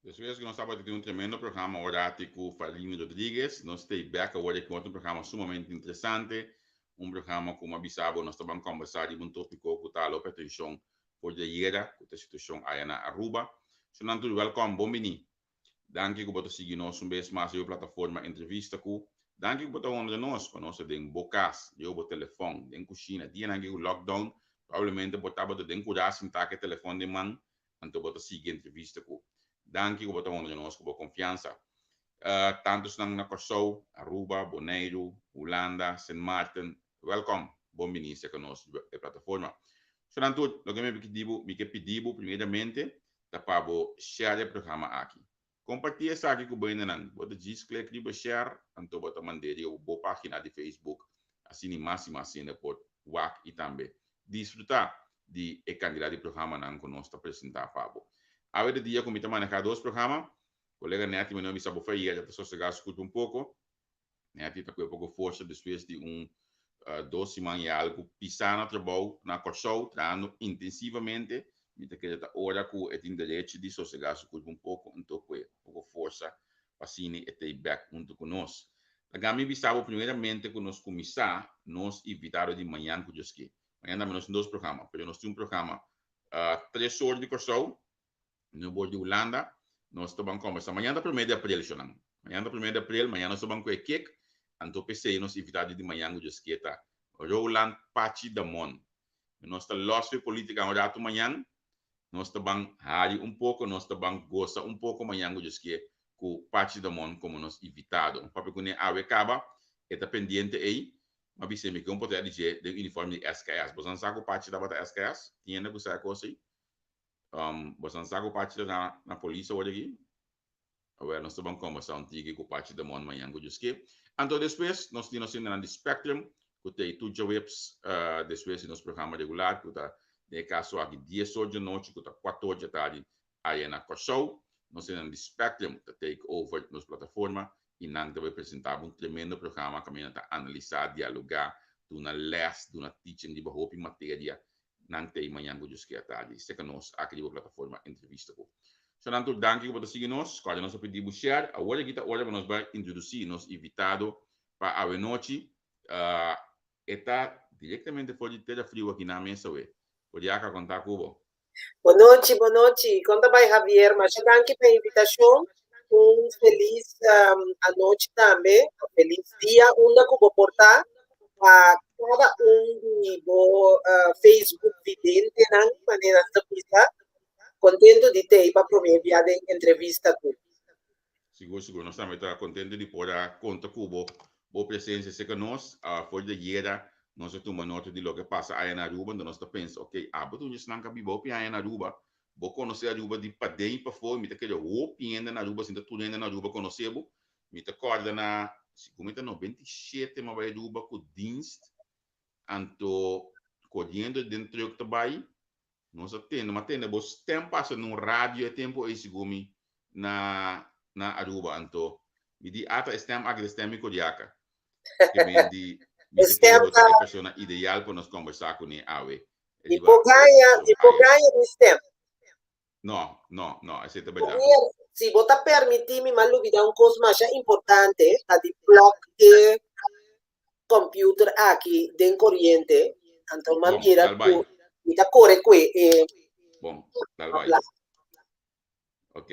Despues ku nos tabata tin un tremendo programa orati ku Farlini Rodriguez, nos ta bek awor ku otro programa sumamente interesante, un programa ku mi a bisa bo nos ta ban kombersá riba un tópiko ku ta hala atenshon for di ayera, ku ta e situashon aya na Aruba. Shonnan tur wèlkòm, bon biní. Danki ku bo ta sigui nos un bes mas riba e plataforma Entrevista Ku. Danki ku bo ta honra nos pa nos ta den bo kas, riba bo telefòn, den kushina. Dianan aki ku lockdown, probablemente bo tabata den kurá sintá ku e telefòn den man, anto bo ta sigui Entrevista Ku. Danki ku bo ta honra nos ku bo konfiansa. Tantu esnan na Kòrsou, Aruba, Boneiru, Hulanda, Sint Maarten, wèlkòm, bon bini serka nos riba e plataforma. Shonnan tur, loke mi ke pidi bo, mi ke pidi bo primeramente ta pa bo share e programa aki. Kompartí esaki ku bo hendenan. Bo ta djis klik riba share, anto bo ta mand'é riba bo página di Facebook, asina mas i mas hende por wak i tambe disfrutá di e kantidat di programanan ku nos ta presentá pa bo. Awe ta dia ku mi ta manehá dos programa. Kolega Netty mi no a bisa bo fe ayera ta sosegá su kurpa un poko. Netty ta kue poko forsa despues di un dos siman i algu pisá na trabou na Kòrsou, trahando intensivamente. Mi ta kere ta ora ku e tin derecho di sosegá su kurpa un poko, anto kue poko forsa pa asina e ta bèk huntu ku nos. Laga mi bisa bo primeramente ku nos kuminsá nos invitado di mañan ku Dios ke. Mañan tambe nos tin dos programa, pero nos tin un programa tres or di Kòrsou No bor di Hulanda, nos ta ban kombersa. Mañana ta promé di aprel, shonan. Mañana ta promé di aprel, mañana nos ta ban ku e kek. Anto p'esei nos invitado di mañan ku Dios ke ta Roland Pachi Damon. Nos ta lòs fe polítika un ratu mañan. Nos ta ban hari un poko, nos ta ban gosa un poko mañan ku Dios ke ku Pachi Damon komo nos invitado. Mi papia kuné awe kaba, e ta pendiente ei. M'a bis'é mi ke un potrèt di dje den uniform di SKS. Boso nan sa ku Pachi tabata SKS? Tin hende ku sa e kos ei? Boso sa ku Pachi ta na na polis awor aki? Awel, nos ta ban kombersá un tiki ku Pachi Damon mañan ku Dioske. Anto despues nos tin nos hendenan di Spectrum ku ta e tur djaweps despues di nos programa regular ku ta den e kaso aki dies or djanochi ku ta kuator djatardi aya na Kòrsou. Nos hendenan di Spectrum ta take over nos plataforma i nan ta bai presentá bo un tremendo programa kaminda ta analisá, dialogá, duna lès, duna teaching riba hopi materia Nan t'ei mañan ku Dios ke atardi. Seka nos aki riba plataforma Entrevista Ku. Shonnan tur danki ku bo ta sigui nos. Kòrda nos a pidi bo share. Awor aki ta ora pa nos bai introdusí nos invitado pa awenochi. E ta direktamente for di tera friu aki na mesa awe. Kodiaka kontá ku bo. Bonochi, bonochi. Kon ta bai Javier? Masha danki pa e invitashon. Un felis anochi tambe, un felis dia unda ku bo por ta pa kada un di bo Facebook videntenan, manera nan ta bisa. Kontentu di t'ei pa promé bia den entrevista ku. Sigur, sigur. Nos tambe ta kontentu di por a konta ku bo, bo presensia serka nos. For di ayera nos a tuma nota di loke a pasa aya na Aruba, enton nos ta pensa, ok, abo ta un esnan ku a biba hopi aña na Aruba, bo konosé Aruba di paden i pafó, i mi ta kere hopi hende na Aruba, sinta tur hende na Aruba konosé bo. Mi ta kòrda na, segun mi ta 97 mi a bai Aruba ku dienst, anto koriendo den trùk ta bai, Nos a tende, m'a tende bo stem pasa na un radio e tempo ei segun mi na na Aruba. Anto mi di ata e stem aki ta stem mi Kodiaka. Ke men di mi E ta kere stem bo ta ta e persona ideal pa nos kombersá kuné awe Mi riba por e gaña, situashon mi por aya. gaña mi stem. No, no, no, esei ta berdad. Javier, si bo ta permití mi, m'a lubidá un kos masha importante, ta di plug e computer aki den koriente, anto m'a Bon, mira dal bai. ku mi ta kore kue e Bon, dal bai. plug. Ok.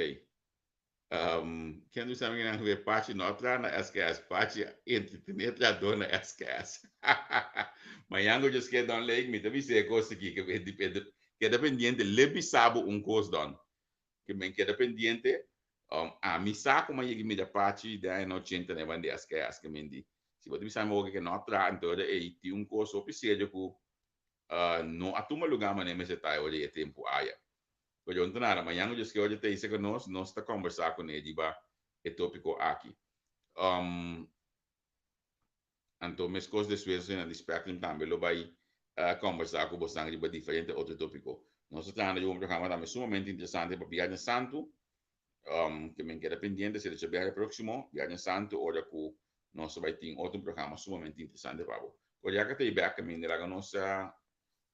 Ken bisa mi nan we Pachi no a traha na SKS, Pachi a entretené trahadó na SKS. Mañan ku djis ke Don Lake mi ta bisa e kos aki ke keda pendiente le bisa bo un kos Don. Ke men keda pendiente ami sa ku mi a yega mira Pachi den añanan ochenta na e banda di SKS ke men di si bo ta bisa mi awor ke no a traha anto ora ei tin un kos hopi serio ku no a tuma lugá manera mester ta ora e tempu aya. Pero no ta nada, mañan cu Dios kier ora ta hisa cu nos, nos ta combersa cu ne riba e topico aki. Anto mescos despues nos na di Spectrum tambe lo bay combersa cu bosnan riba diferente otro topico. Nos ta trahando riba un programa tambe sumamente interesante pa Biernes Santo, ke men keda pendiente, sera djabièrnè proximo, Biernes Santo, ora cu nos ta bay tin otro programa sumamente interesante pa bo. Coriaca ta e bek, caminda laga nos,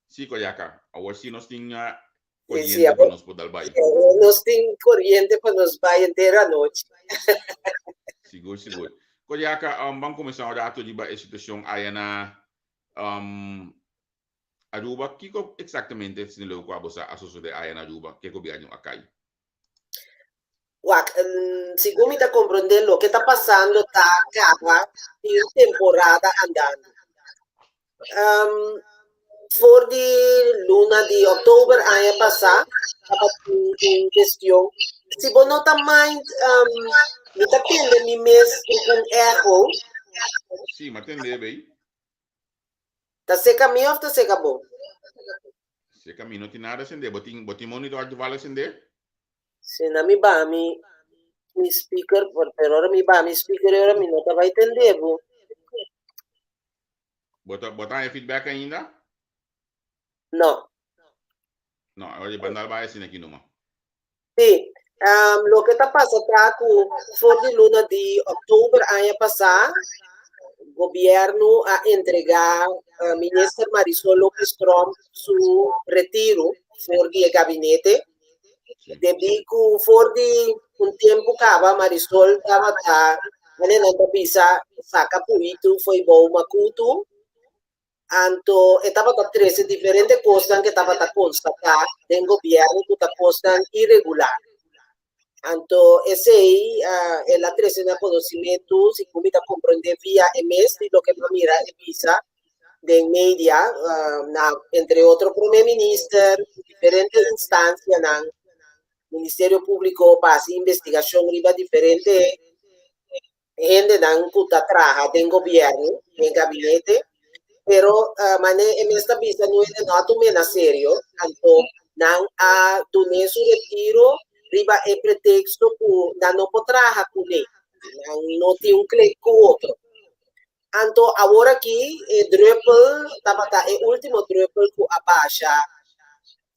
si Coriaca, awor si nos tin. Koriente pa nos por dal bai. Nos tin koriente pa nos bai henter anochi. Sigur, sigur. Koriaka, um, ban kuminsá un rato riba e situashon aya na um, Aruba. Kiko eksaktamente, señor Leo, ku abo sa a sosodé aya na Aruba ke gobièrnu a kai? Wak, segun mi ta komprondé loke ta pasando ta kaba tin un temporada andando. For di luna di òktober aña pasá tabatin un kestion. Si bo no ta mind, mi ta tende mi mes ku un echo. Sí, mi a tende bei. Ta seka mi of ta seka bo? Seka mi no tin nada sende. Bo tin bo tin monitor toevallig sende? Si na mi baha mi mi speaker, pero ora mi baha mi speaker e ora mi no ta bai tende bo. Bo ta bo ta haña feedback ainda? No. No, ora di bandal bai asina aki numa. Sí, loke ta pasa ta ku for di luna di òktober aña pasá gobièrnu a entregá minister Marisol Lopez Tromp su retiru for di e gabinete debí ku for di un tempu kaba Marisol tabata manera nan ta bisa saka puitu fo'i bou makutu. Anto e tabata trese diferente kosnan ku e tabata konstatá den gobièrnu ku ta kosnan iregular. Anto esei el a trese na konosimentu, segun mi ta komprondé via e mes di loke mi a mira e bisa den media, na entre otro promé minister, diferente instansianan, Ministerio Públiko pa hasi investigashon riba diferente hendenan ku ta traha den gobièrnu, den gabinete, pero mane e mes ta bisa nu hende no a tum'é na serio, anto nan a dun'é su retiro riba e preteksto ku nan no por traha kuné, nan no tin un klik ku otro. Anto awor aki e drùpel tabata e último drùpel ku a basha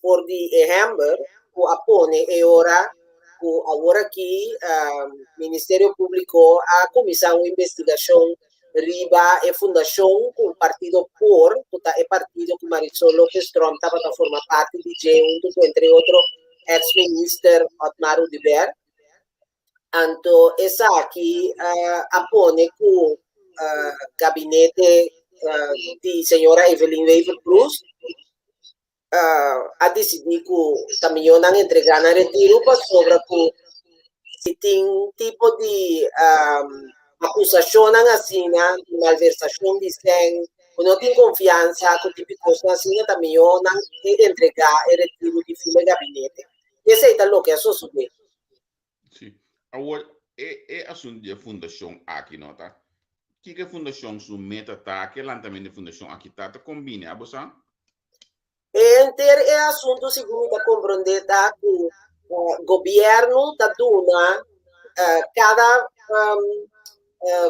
for di e hèmber ku a pone e ora ku awor aki Ministerio Públiko a kuminsá un investigashon riba e fundashon ku partido por, ku ta e partido ku Marisol Lopez Tromp tabata forma parti di dje huntu ku entre otro eks minister Otmar Oduber. Anto esaki a pone ku gabinete di señora Evelyn Wever-Croes a disidí ku ta mihó nan entregá nan retiru pasobra ku si tin tipo di akusashonnan asina di malversashon di sèn ku no tin konfiansa ku tipo di kosnan asina ta mihó nan entregá e retiru di fin e gabinete. Esei ta loke a sosodé. Sí. Awor, e e asuntu di e fundashon aki no ta. Kiko e fundashon su meta ta? Ke lantamentu di e fundashon aki ta? Ta kombini abo sa? E henter e asuntu segun mi ta komprondé ta ku gobièrnu ta duna kada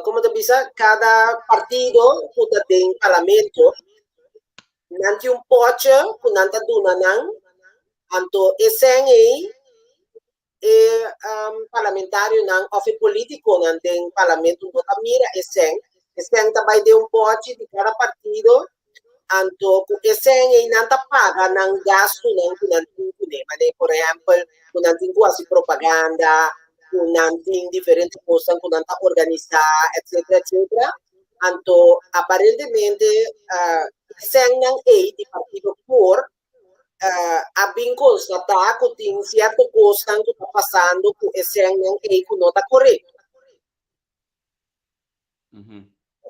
komo ta bisa kada partido ku ta den parlamento nan tin un pòche ku nan ta duna nan anto e sèn ei e parlamentarionan òf e polítikonan den parlamento no ta mira e sèn. E sèn ta bai den un pòchi di kada partido, anto ku e sèn ei nan ta paga nan gastunan ku nan tin kuné. Manera por ehèmpel ku nan tin ku hasi propaganda, ku nan tin diferente kosnan ku nan ta organisá, etcetera, etcetera. Anto aparentemente e sènnan ei di partido por a bin konstatá ku tin sierto kosnan ku ta pasando ku e sènnan ei ku no ta korekto.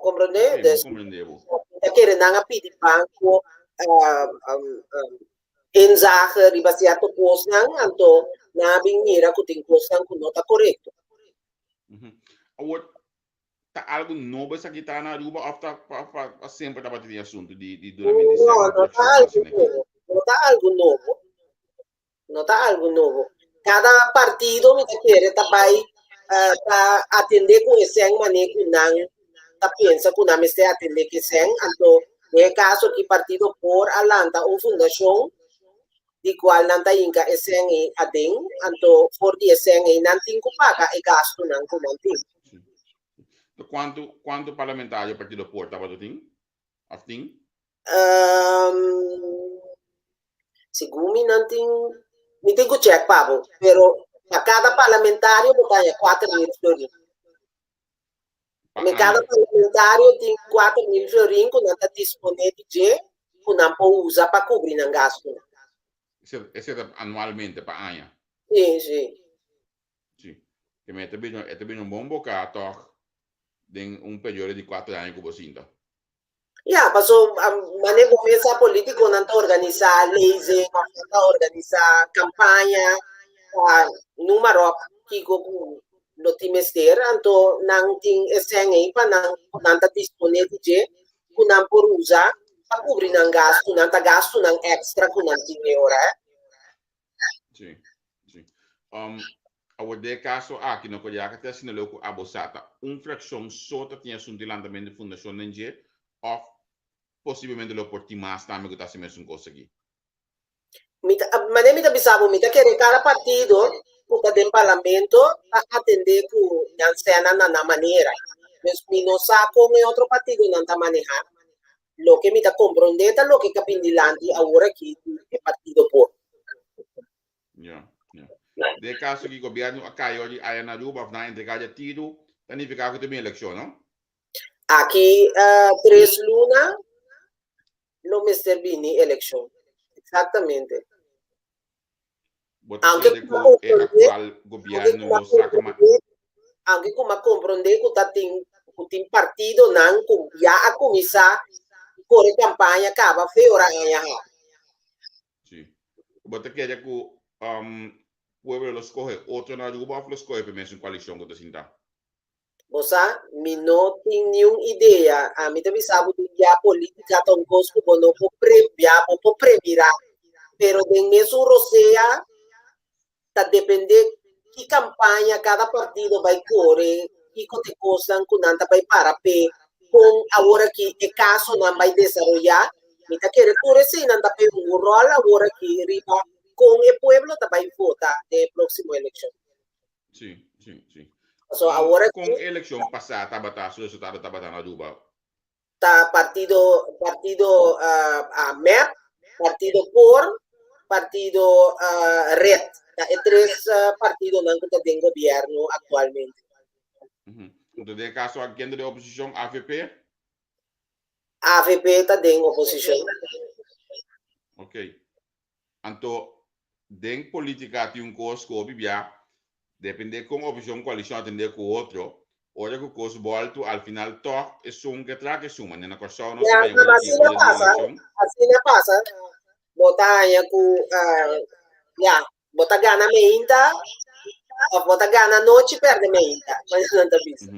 Komprendé? Sí, mi komprendé bo. Ta kere nan a pidi banko inzage riba sierto kosnan, anto nan a bin mira ku tin kosnan ku no ta korekto. Awor, Ta algo nobo esaki ta na Aruba of ta pa pa pa semper tabata tin asuntu di di dunamento di No, sèn no ta corupcion algo asina aki? nobo. No ta algo nobo. No ta algo nobo. Kada partido mi ta kere ta bai eh, ta atende ku e sèn mane ku nan ta pensa ku nan mester atende ku e sèn. Anto den e kaso aki partido por a lanta un fundashon di kual nan ta hinka e sèn ei aden, anto for di e sèn ei nan tin ku paga e gastunan ku nan tin. Sí. Kuantu kuantu parlamentario Partido Por tabata tin? Of tin? Um, segun mi nan tin Mi tin ku chèk pa bo, pero pa kada parlamentario bo ta haña 4000 florin. Pa Mi kada aña. parlamentario tin 4000 florin ku nan ta disponé di dje ku nan por usa pa kubri nan gastunan. Esei ta anualmente, pa aña? Sí, sí. Sí. Ke men e ta bini un bon boká tòg den un periodo di kuater aña ku bo sinta. Ya, paso mane bo mesa politiconan ta organisa lezing of nan ta organisa campaña pa noem maar op kico cu lo tin mester, anto nan tin e cen ey pa nan cu nan ta dispone di dje cu nan por usa pa cubri nan gastunan, ta gastunan extra cu nan tin e ora. Sí, sí. Awor den e kaso aki no por yaka te asina leu ku abo sa ta un frakshon so ta tin asuntu di lantamentu di fundashon den dje òf posiblemente lo por tin mas tambe ku ta hasi mesun kos aki. Mi ta, manera mi ta bisa bo, mi ta kere kada partido ku ta den parlamento ta atendé ku nan sènan na nan manera. Dus mi no sa kon e otro partidonan ta manehá. Loke mi ta komprondé ta loke ka bin dilanti awor aki di e partido por. Ya, ya. Den e kaso ki gobièrnu a kai ora di aya na Aruba òf nan a entregá dje tiru, ta nifiká ku ta bin elekshon, no? Aki tres luna lo mester bini elekshon. Eksaktamente. Bo ta kere ku e aktual gobièrnu lo saka ma. Aunke ku m'a komprondé ku ta tin ku tin partidonan ku ya a kuminsá kore kampaña kaba fe ora aña habi. Sí. Bo ta kere ku pueblo lo skohe otro na Aruba òf lo skohe pa e mesun koalishon ku ta sintá? Bo sa, mi no tin niun idea. Ami ta bisa bo di ya politica ta un cos cu bo no por prebia, bo por premira. Pero den mesun rosea ta depende ki campaña cada partido bay core, kico ta e cosnan cu nan ta bay para p'e, con awor aki e casonan bay desaroya. Mi ta kere tur eseinan ta p'e un rol awor aki riba con e pueblo ta bay vota den e proximo eleccion. Sí, sí, sí. So awor Kon aki elekshon pasá tabata, su resultado tabata na Aruba? Ta partido partido uh, MEP, partido POR, partido uh, Red. Ta e tres uh, partidonan ku ta den gobierno aktualmente. Mm -hmm. Entonces, den kaso aki, ken ta den oposishon? AVP? AVP ta den oposishon. Ok. Anto den politica tin un cos cu hopi bia depende con oposicion coalicion atende cu otro, ora cu cos bolto al final toch esun ke traha ke suma. Na Corsou nos Ya, haña ora di asina ora di pasa, eleccion. asina pasa. Bo ta haña cu ya, bo ta gana meinta of bo ta gana nochi perde meinta, manera nan ta bisa.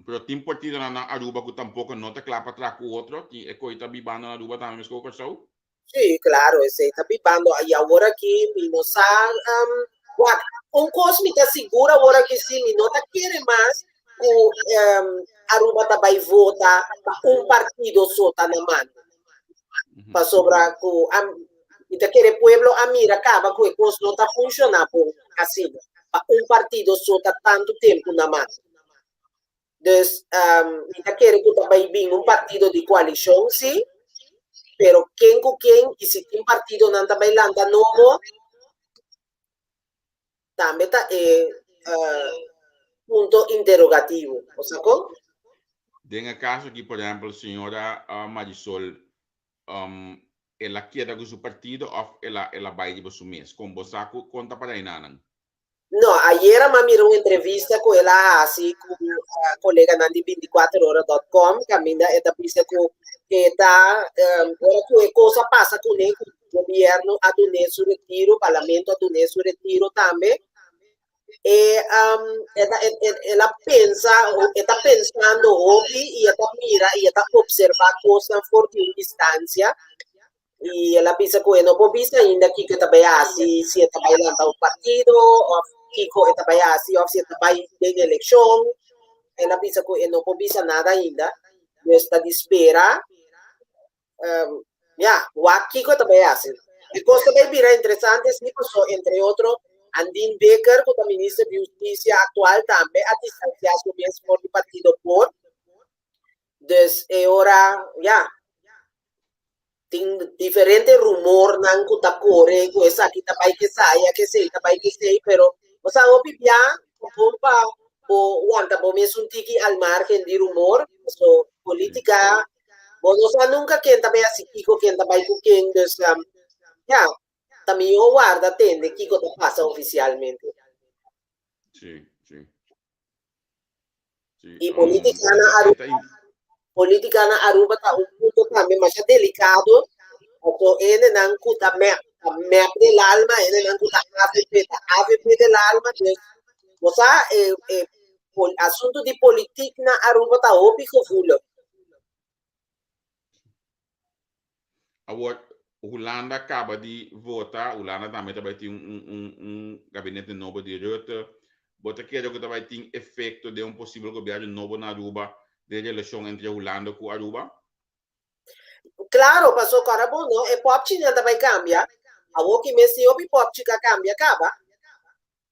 Pero tin partidonan na Aruba cu tampoco no ta cla pa traha cu otro, tin e coi ta bibando na Aruba tambe mescos cu Corsou? Sí, claro, esei ta bibando. I awor aki mi no sa, um, wak, un kos mi ta sigur awor aki sí, mi no ta kere mas ku um, Aruba ta bai vota pa un partido so ta na mando. Pasobra ku am, mi ta kere pueblo a mira kaba ku e kos no ta funshoná bon asina, pa un partido so ta tantu tempu na mando. Dus mi ta kere ku ta bai bin un partido di koalishon si, pero ken ku ken i si tin partidonan ta bai lanta nobo, tambe ta e punto interogativo. Bo sa kon? Den e kaso aki, por ehèmpel, señora Marisol, el a keda ku su partido òf el a el a bai riba su mes? Kon bo sa ku kon ta para enanan? No, ayera m'a mira un entrevista ku el a hasi ku koleganan di bintikuater ora dòt kòm kaminda e ta bisa ku e ta ora ku e kos a pasa kuné ku gobièrnu a dun'é su retiro, parlamento a dun'é su retiro tambe, e e ta el a pensa e ta pensando hopi i e ta mira i e ta opservá kosnan for di un distansia. I el a bisa ku e no por bisa ainda kiko e ta bai hasi, si e ta bai lanta un partido òf kiko e ta bai hasi òf si e ta bai den elekshon. El a bisa ku e no por bisa nada ainda. Dus ta di spera, ya, wak kiko e ta bai hasi. E kos ta bai bira interesante si paso entre otro Andin Bikker ku ta minister di hustisia aktual tambe a distansiá su mes for di partido por. Dus e ora, ya. Tin diferente rumornan ku ta kore ku esaki ta bai kesaya, kesei ta bai kesei, pero bo sa hopi bia bon pa bo wanta bo mes un tiki al margen di rumor, paso politica bo no sa nunca ken ta bai hasi kiko, ken ta bai ku ken, dus ya, ta mihó warda tende kiko ta pasa oficialmente. Sí, sí. Sí, Y política na Aruba, política na Aruba ta un punto tambe masha delicado, paso hendenan cu ta mep, ta mep del alma, hendenan cu ta AVP, ta AVP del alma, dus bo sa e, e pol, asunto di politiek na Aruba ta hopi gevoelig. Awor, Hulanda kaba di vota, Hulanda tambe ta bai tin un, un, un gabinete nobo di Rutte. Bo ta kere ku ta bai tin efekto den un posibel gobièrnu nobo na Aruba den relashon entre Hulanda ku Aruba? Claro, paso kòrda bon no, e pòpchinan ta bai kambia. Awor ki mes tin hopi pòpchi ku a kambia kaba.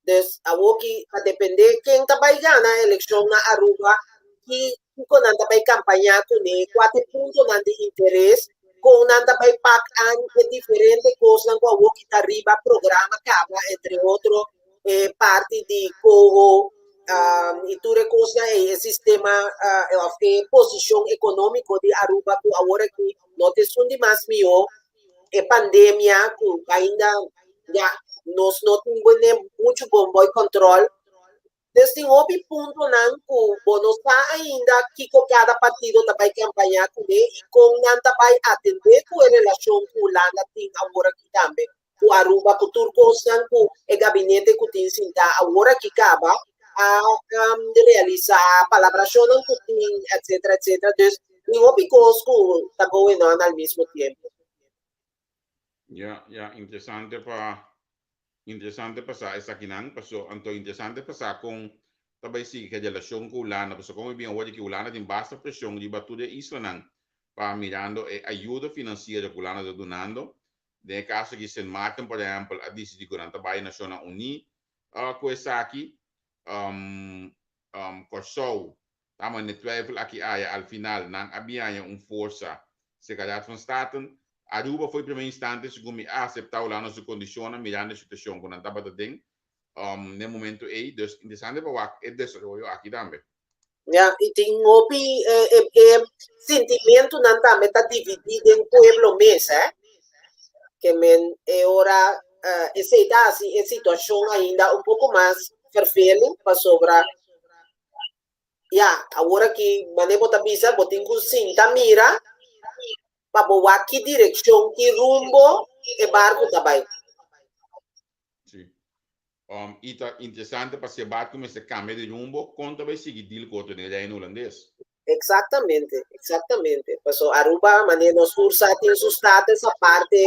Dus awoki ta depende ken ta bai gana elekshon na Aruba, ki kiko nan ta bai kampañá kuné, kua ta e puntonan di interes, kon nan ta bai pak an e diferente kosnan ku awoki ta riba programa kaba, entre otro e parti di coho i tur e kosnan ei, e sistema òf e posishon ekonómiko di Aruba ku awor aki no ta esun di mas mihó. E pandemia ku ainda ya nos no tin bene muchu bon boy control. Dus tin hopi puntonan ku bo no sa ainda kiko kada partido ta bai kampañá kuné i kon nan ta bai atendé ku e relashon ku Hulanda tin awor aki tambe ku Aruba ku tur kosnan ku e gabinete ku tin sintá awor aki kaba a realisá, palabrashonnan ku tin etcetera etcetera. Dus tin hopi kos ku ta going on al mismo tiempo. Ya, ya, interesante pa interesante pa sa esakinan, paso anto interesante pa sa kon ta bai sigui ku e relashon ku Hulanda, paso komo mi bin awor di ki Hulanda tin basta preshon riba tur e islanan pa mirando e ayudo finansiero ku Hulanda ta dunando. Den e kaso aki Sint Maarten por ehèmpel a disidí ku nan ta bai Nashonnan Uní ku esaki. Kòrsou Ta mane twijfel aki aya al final nan a bin haña un forsa serka Raad van Staten. Aruba foi prome instante segun mi a acepta Hulanda su condicionnan mirando e situacion cu nan tabata den n'e momento ey. Dus interesante pa wak e desaroyo aki tambe. Ya, y tin hopi e sintimentonan tambe ta dividi den pueblo mes, eh. Ke men e ora esey ta haci e situacion ainda un poco mas vervelend pasobra Ya, awor aki mane bo ta bisa bo tin ku sinta mira pa bo wak ki direkshon, ki rumbo e barku ta bai. Sí. I ta interesante pa si e barku mester kambia di rumbo, kon ta bai sigui deal ku otro den Reino Hulandes? Eksaktamente, eksaktamente. Paso Aruba, mane nos tur sa, tin su status aparte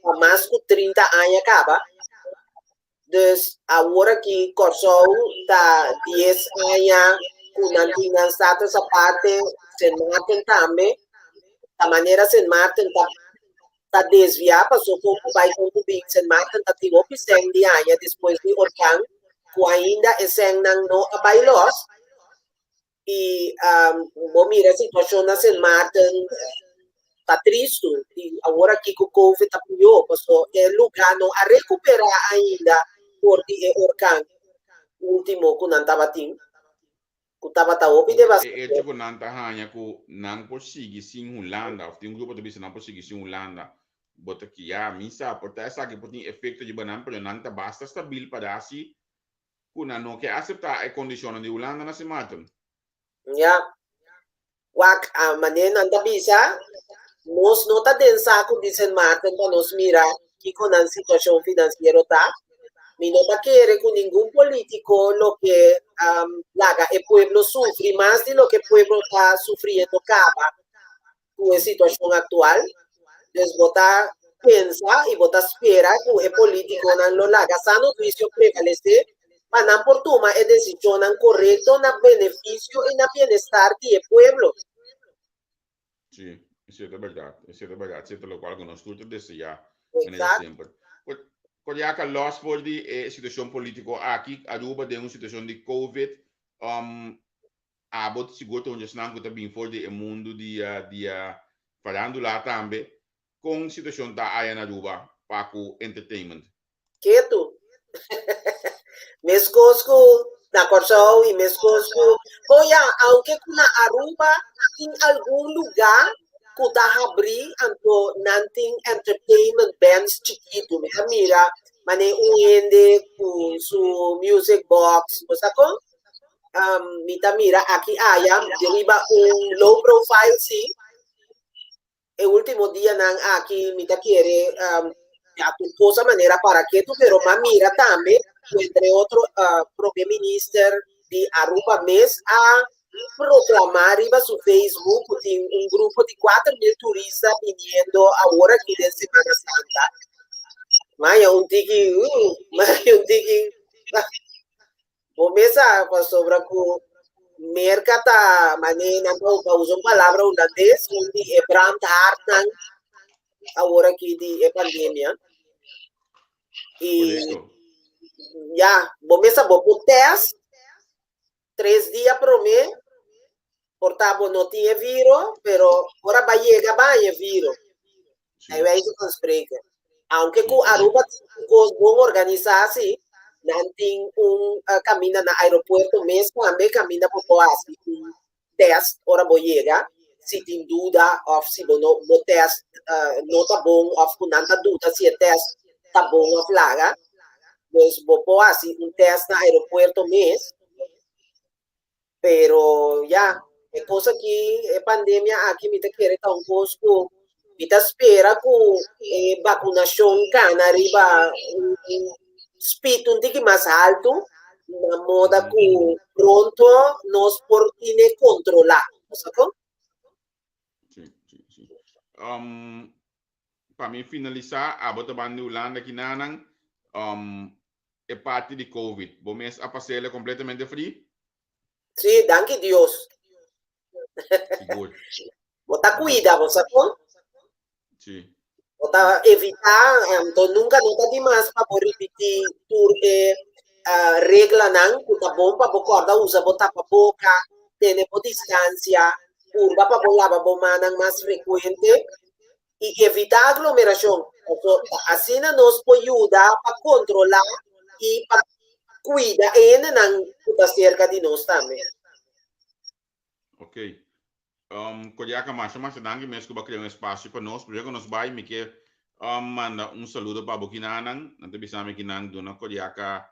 pa mas ku 30 aña kaba. Dus awor aki Kòrsou ta dies aña ku nan tin nan status aparte, Sint Maarten tambe. Ta manera Sint Maarten ta ta desviá paso kon ku bai kon ku bin Sint Maarten ta tin hopi sèn di aña despues di orkan ku ainda e sènnan no a bai lòs. I bo mira e situashon na Sint Maarten ta tristu i awor aki ku covid ta pió paso e lugá no a rekuperá ainda for di e orkan último ku nan tabatin ku tabata hopi devastador. E echo ku nan ta haña ku nan por sigui sin Hulanda òf tin un grupo ta bisa nan por sigui sin Hulanda bo ta kia mi sa por ta esaki por tin efekto riba nan pero nan ta basta stabil para hasi ku nan no ke aseptá e kondishonnan di Hulanda na Sint Maarten. Ya. Wak, a manera nan ta bisa, nos no ta den saku di Sint Maarten pa nos mira kiko nan situashon finansiero ta. Mi no ta kere ku ningun polítiko lo ke laga e pueblo sufri mas di loke e pueblo ta sufriendo kaba. ku e situashon aktual. Dus bo ta pensa i bo ta spera ku e polítikonan lo laga sano huisio prevalesé pa nan por tuma e desishonnan korekto na benefisio i na bienestar di e pueblo. Sí, esei ta bèrdat, esei ta bèrdat, esei ta lokual ku nos tur ta deseá manera semper. Koriaka, lòs for di e situashon polítiko aki, Aruba den un situashon di covid, Abo sigur ta un di esnan ku ta bin for di e mundu di di farándula tambe. Kon situashon ta aya na Aruba pa ku entertainment? Ketu. Meskos ku na Kòrsou i meskos ku, oh ya, aunke ku na Aruba tin algun lugá ku ta habrí anto nan tin entertainment bands chikitu. Mi a mira manera un hende ku su music box, bo sa kon? Mi ta mira aki aya riba un low profile si. E ultimo dianan aki mi ta kere ya tur cos a manera para ketu pero m'a mira tambe cu entre otro Prome Minister di Aruba mes a proclama riba su Facebook cu tin un grupo di 4000 turista biniendo awor aki den Semana Santa. Maya un tiki, maya un tiki. Bo mes sa pasobra ku Merka ta manera nan ta usa un palabra hulandes, un di e brandhaardnan awor aki di e pandemia. I ya, bo mes sa bo por test tres dia promé, por ta bo no tin e viro, pero ora ba yega ba haña e viro. Bij wijze van spreken. Aunke ku Aruba tin un kos bon organisá si, nan tin un kaminda na aeropuerto mes tambe kaminda bo por hasi un test ora bo yega, si tin duda òf si bo no bo test no ta bon òf ku nan ta duda si e test ta bon òf laga. Dus bo por hasi un test na aeropuerto mes. Pero ya, e kos aki, e pandemia aki mi ta kere ta un kos ku mi ta spera ku e bakunashon kana riba un speed un tiki mas haltu, na moda ku pronto nos por tine kontrolá. Bo sa kon? Sí, sí, sí. Um, pa mi finalisá, abo ta ban di Hulanda kinanan, um, e parti di Covid. Bo mes a pas'ele completamente free? Sí, danki Dios. Sigur. Bo ta cuida, bo sa con? Sí. Bo ta evita, anto nunca no ta dimas pa bo ripiti tur e uh, reglanan cu ta bon pa bo corda usa bo tapaboca, tene bo distancia, purba pa bo laba bo mannan mas frecuente i evitá aglomerashon. Paso ta asina nos por yuda pa kontrolá i pa kuida e hendenan ku ta serka di nos tambe. Ok. Um, Kodiaka, masha masha danki mes ku bo a krea un espasio pa nos. Primero ku nos bai, mi ke um, manda un saludo pa bo kinanan. Nan ta bisa mi kinan duna Kodiaka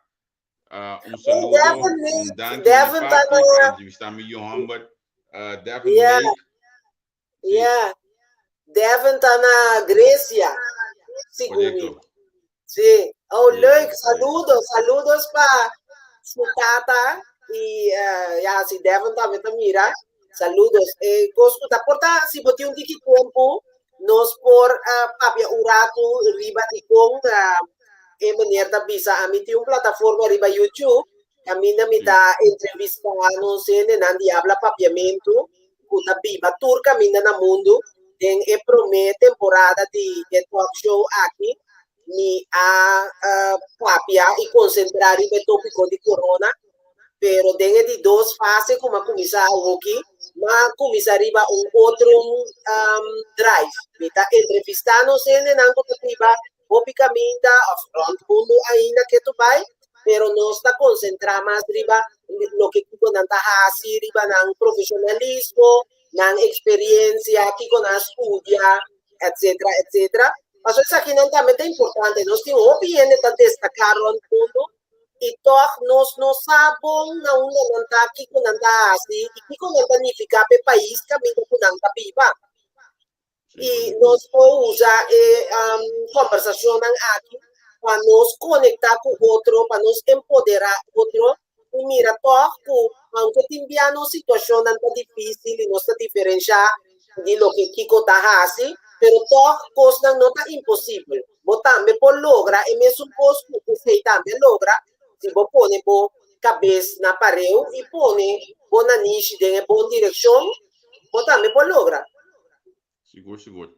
uh, un saludo, Devin, un danki di Devin ta parti pa na entrevista mi yu homber, uh, Devin Yeah. Lake. Sí. Yeah. Devin ta na Grecia, segun mi. Correcto. Sí. Oh, Correcto, leuk. correcto. Saludos, saludos pa su tata y eh, ja, si Devin tambe ta mira. Saludos. Eh, kos ku ta por ta, si bo tin un tiki tempo, nos por eh, papia un ratu riba di kon eh, e meneer ta bisa. Ami tin un plataforma riba YouTube, kaminda mi Sí. ta entrevista nos hendenan di habla papiamentu. ku ta biba tur kaminda na mundu. Den e promé temporada di e talk show aki mi a papia i konsentrá riba e tópiko di korona, pero den e di dos fase ku mi a kuminsá awoki, mi a kuminsá riba un otro drive. Mi ta entrevistá nos hendenan ku ta biba hopi kaminda òf rònt mundu ainda ke tu bai, pero nos ta konsentrá mas riba loke kiko nan ta hasi, riba nan profeshonalismo, nan eksperiensia, kiko nan a studia, etsetera, etsetera. Pasobra esakinan tambe ta importante. Nos tin hopi hende ta destaká rònt mundu i tòg nos no sa bon na unda nan ta, kiko nan ta hasi i kiko nan ta nifiká pa e pais kaminda ku nan ta biba. I nos por usa e kombersashonnan aki pa nos konektá ku otro, pa nos empoderá otro i mira tòg ku aunke tin bia nos situashonnan ta difísil i nos ta diferenshá di loke kiko ta hasi, pero tòg kosnan no ta imposibel. Bo tambe por logra e mesun kos ku esei tambe a logra si bo pone bo kabes na pareu i pone bo nanishi den e bon direkshon, bo tambe por logra. Sigur, sigur.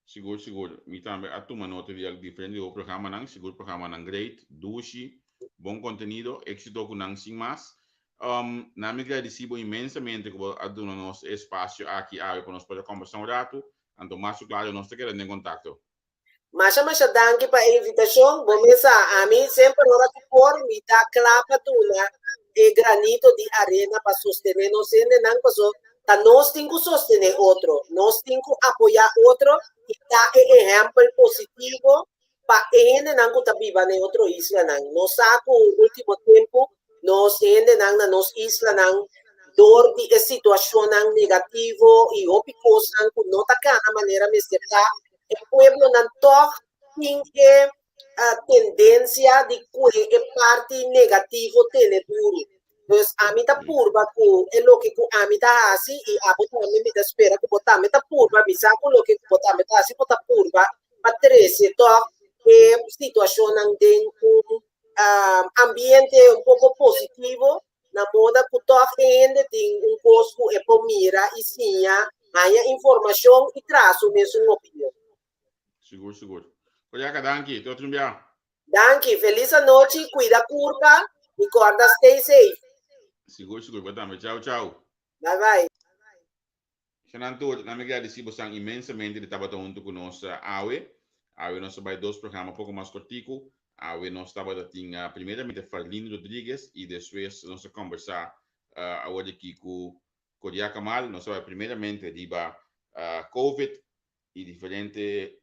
Sigur, sigur. Mi tambe a tuma nota di al diferente di bo programanan. Sigur programanan great, dushi, bon contenido, exito cu nan sin mas. Um, na mi gradeci bo inmensamente cu bo a duna nos e espacio aki awe pa nos por a conversa un rato. Anto mas ku klaro nos ta keda den kontakto. Masha masha danki pa e invitashon. Bo mes sa, ami semper ora ku por mi ta kla pa duna e granito di arena pa sostené nos hendenan, paso ta nos tin ku sostené otro, nos tin ku apoyá otro i ta e ehèmpel positivo pa e hendenan ku ta biba na e otro islanan. Nos sa ku último tempu nos hendenan na nos islanan dor di e situashonnan negativo i hopi kosnan ku no ta kana manera mester ta, e pueblonan tòg tin e tendensia di kue e parti negativo tene duru. Dus ami ta purba ku e loke ku ami ta hasi i abo tambe mi ta spera ku bo tambe ta purba, mi sa ku loke ku bo tambe ta hasi bo ta purba pa trese tòg e situashonnan den un ambiente un poko positivo na moda ku tòg e hende tin un kos ku e por mira i siña, haña informashon i traha su mesun opinion. Sigur, sigur. Koriaka, danki. Te otro bia. Danki, felis anochi, cuida curpa y corda stay safe. Sigur, sigur, bo tambe. Chao, chao. Bye bye. Shanan tur, nan mi gradisi bosan inmensamente di tabata huntu ku nos awe. Awe nos a bai dos programa poko mas kortiku. Awe nos tabata tin primeramente Farlin Rodriguez i despues nos a kombersá awor di aki ku Kodia Kamal. Nos a bai primeramente riba Covid i diferente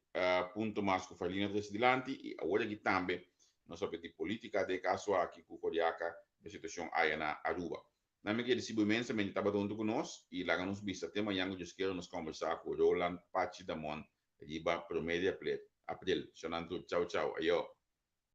punto mas ku Farlin a trese dilanti i awor aki tambe nos a papia di politica den e kaso aki ku Koriaka e situashon aya na Aruba. Nan mi kere disi bo inmensamente tabata huntu ku nos i laga nos bisa te mañan ku Dios kere nos kombersá ku Roland Pachi Damon riba prome di april. Shonnan tur chau chau ayo.